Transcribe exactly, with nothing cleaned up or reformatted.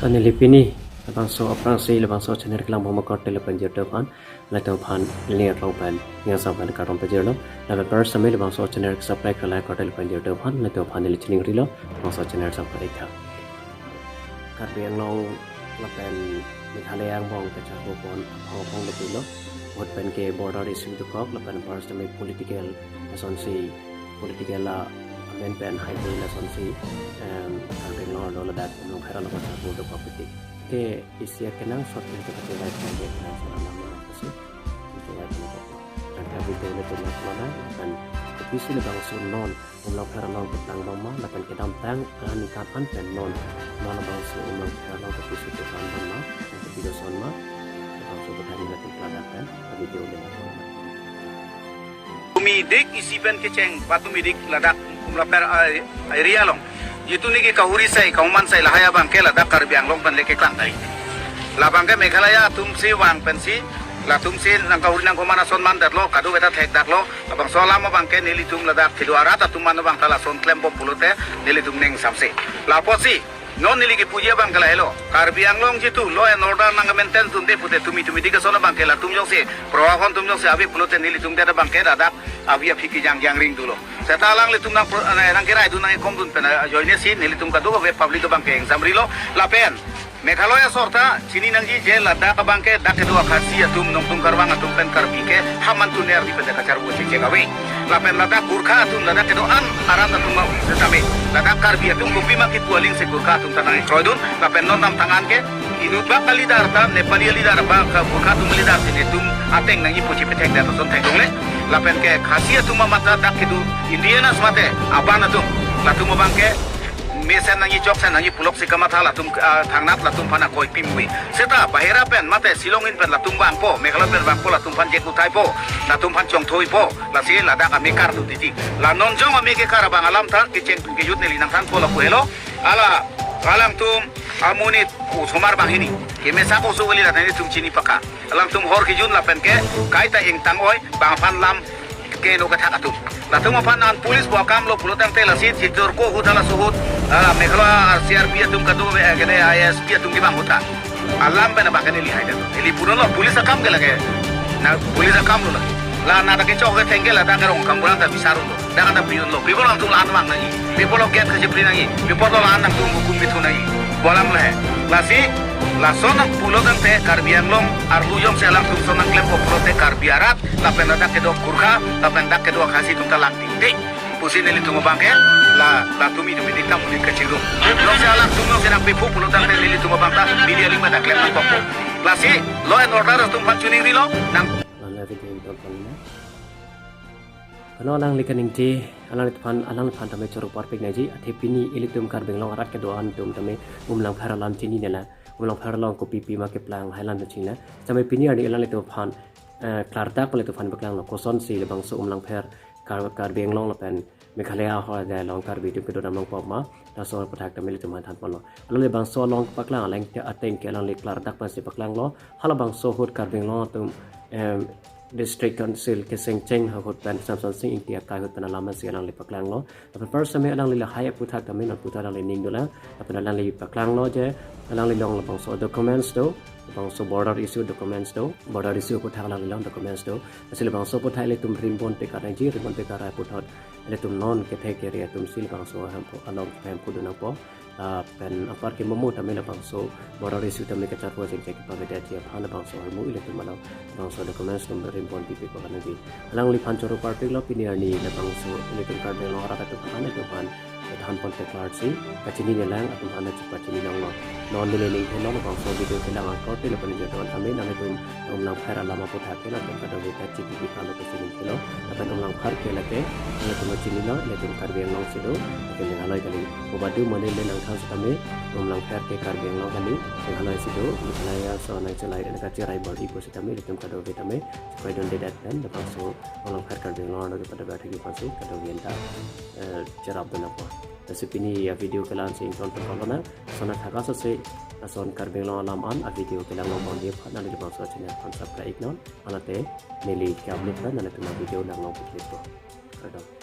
Neli pini labangso aphrangsi labangso channel kelang bom korte lapen jirte aphan, latum aphan neli arong pen yang sam pen kardom pajirlo. Lapen first time labangso channel subscribe kela korte lapen jirte aphan, latum aphan neli chiningrilo, labangso channel subscribe tha. Karbi Anglong lapen Meghalaya angbong kacharpo pon aphan apong lepilo. Ahut pen ke border issue dokok lapen first time political lasonsi, political la amen pen highway lasonsi, em, Karbi Anglong arlo ladak Umlongpher along kacharpo dokok piti. Ke isi akenangsot ke kacharpo pen ke kenangsot alam alam kasi. Kacharpo pen ke. Dan kami dene tu nak mana dan kopisi labangso non Umlongpher along keplang bom ma, lapen kedamtang aningkan an pen non, non labangso Umlongpher along kopisi keplang bom ma, dan kopi ason ma, labangso keplang lapen keplang pen, kami dene tu nak mana. Tumidik isi pen kecheng, patumidik ladak Umlongpher, ah, area along. Jitu neli ke kahuri sai, kahuman sai, lahai abang ke ladak Karbi Anglong pen le keklang tari. Labang ke Meghalaya atum si vang pensi, latum si nangkahuri nangkahuman ason mandetlo, kadokave ta thekdaklo, labangso alam abang ke nelitum ladak kedo arat atum man abang ta lason klem bom pulote, nelitum ning samse. Lapusi, non neli kepuji abang ke lahelo. Karbi Anglong jitu law and order nang maintain dunde pute tumi tumidik ason abang ke latum jongsi, prohahon atum jongsi ave pulote nelitum det abang ke ladak avi aphi kejang jangring dolo. Seta alanglitum nang pro-, nang, nangkerai dun nangkekom dun pen ajoine si nelitum kadokave public abang ke ingsamrilo. Lapen Meghalaya sorta chini nangji je ladak abang ke dak kedo Khasi atum, Nongtung Karbang atum pen Karbi ke haman tuner di pen kacharpo chechek ave. Lapen ladak Gurkha atum ladak kedo an arat atum ma setame. Ladak Karbi atum kopima kipu aling si Gurkha atum ta nangkroidun. Lapen non namtang an ke inut bak a leader ta, Nepali a leader bak, Gurkha atum leader si netum ateng nangji pu chepethek det ason thekdunle. Lapen ke Khasi atum amat ladak kedo indigenous mate aban atum, latum abang ke mesen nangji, choksen nangji puloksi kamatha latum, ah, thangnat latum aphan akoi pimui. Seta bahera pen mate Shillong in pen latum vangpo, Meghalaya pen vangpo, latum aphan jek uthaipo, latum aphan chongthoipo, lasi ladak amekar tu titi. La non jong amekekar abang alam ta kecheng pen kejut neli nangthanpo lapu helo. Ala, alangtum amonit osomar banghini kemesa koso kali ladak nelitum chini paka. Alangtum hor kejun lapen ke kaita ingtang oi bang aphan lam keno kethak atum. Latum aphan an police bo akam lo pulo tangte lasi chitur ko ahut hala suhut, ah, Meghalaya R C R B atum kadokave, eh, kene I S P atum kibang ahut ta alam pen abang ke neli hai det. Neli puno lo police akam ke lake. Na police akam lo lake. La na dak kechok ketheng ke ladak kerong kam bulan ta bisar lo. Dak anda piun lo. People nangtum la-an vang nangji. People lo gate kachepri nangji. People lo la-an nangtum hukum bithu nangji. Bo alam le. Lasi, lason nang pulo tangte Karbi Anglong arlo jongsi alangtum son nangklempo pulote Karbi arat, lapen ladak kedo Gurkha, lapen dak kedo Khasi atum ta lang dingding pusi nelitum abang ke, la, latum itum ini tam ulit kachingrum. Jongsi alangtum jongsi nangpiphu pulo tangte nelitum abang ta media link ma dak klem nangkokpo. Lasi, law and order atum aphan chiningrilo, nang Mana video ini tonton na. Kano alangli kaningje, alangliphan, alangliphan tame choro parpik nangji, athe pini ilitum Karbi Anglong arat kedo-an atum tame Umlongpher alam chinine lang, Umlongpher along kopi pima keplang hailan ta chingla. Tame pini arni alanglitum aphan, eh, klardak pen ilitum aphan paklanglo, kosonsi labangso Umlongpher Kar-, Karbi Anglong lapen Meghalaya ahoi adai along Karbi atum kedodam long pop ma, laso aputhak tame ilitum aphan thanponlo. Alangli bangso along paklang, alangli ateng ke alangli klardak pensi paklanglo. Halabangso ahut Karbi Anglong atum, em, District Council kechengcheng ahut pen Samson Sing Ingti akai ahut pen alam pensi alangli paklanglo. Lapen first time alangli lahai aputhak tame non puthak alangli ning dolang. Lapen alangli paklanglo je, alangli along labangso documents do, labangso border issue documents do, border issue aputhak alangli along documents do. Lasi labangso aputhak ilitum rimbon pekar nangji, rimbon pekar aputhak ilitum non kethe kere atum si labangso ahemphu along hemphu do nangpo. Lapen apar ke momo tame labangso border issue tame kacharpo chengcheng kepavedetji aphan labangso ahormu ilitum along labangso documents atum rimbon pipe ko nangji. Alangliphan choro parpiklo pini arni labangso ilitum Karbi Anglong arat atum aphan ilitum aphan thanpon peklarsi kachinine lang atum aphan chepachini longlo. Non neli ning thelo labangso video kelang angkor te lapen video ton kami nanglitum Umlongpher alam aputhak ke lapen kadokave ta chipi pi kalo kachini thelo. Lapen Umlongpher ke lake, ilitum chinilo, ilitum Karbi Anglong si do, lake Meghalaya kali. Bobadu mane le nangthan setame, Umlongpher ke Karbi Anglong kali, Meghalaya si do, Meghalaya aso nangchelai, nangkacherai bor-i pu setame, ilitum kadokave tame, chekroidunde det pen, labangso Umlongpher Karbi Anglong arlo kepada bad hagi pasi, kadokave ta, eh, cherap dun nangpo. Lasi pini a video kelang si ingtonpon kalo na, lason athak asose, lason Karbi Anglong alam an, a video kelang long bang dia phan, nangli labangso channel aphan subscribe non, alate, neli ke-upload pen, nanglitum a video nang long putlit po. Kardom.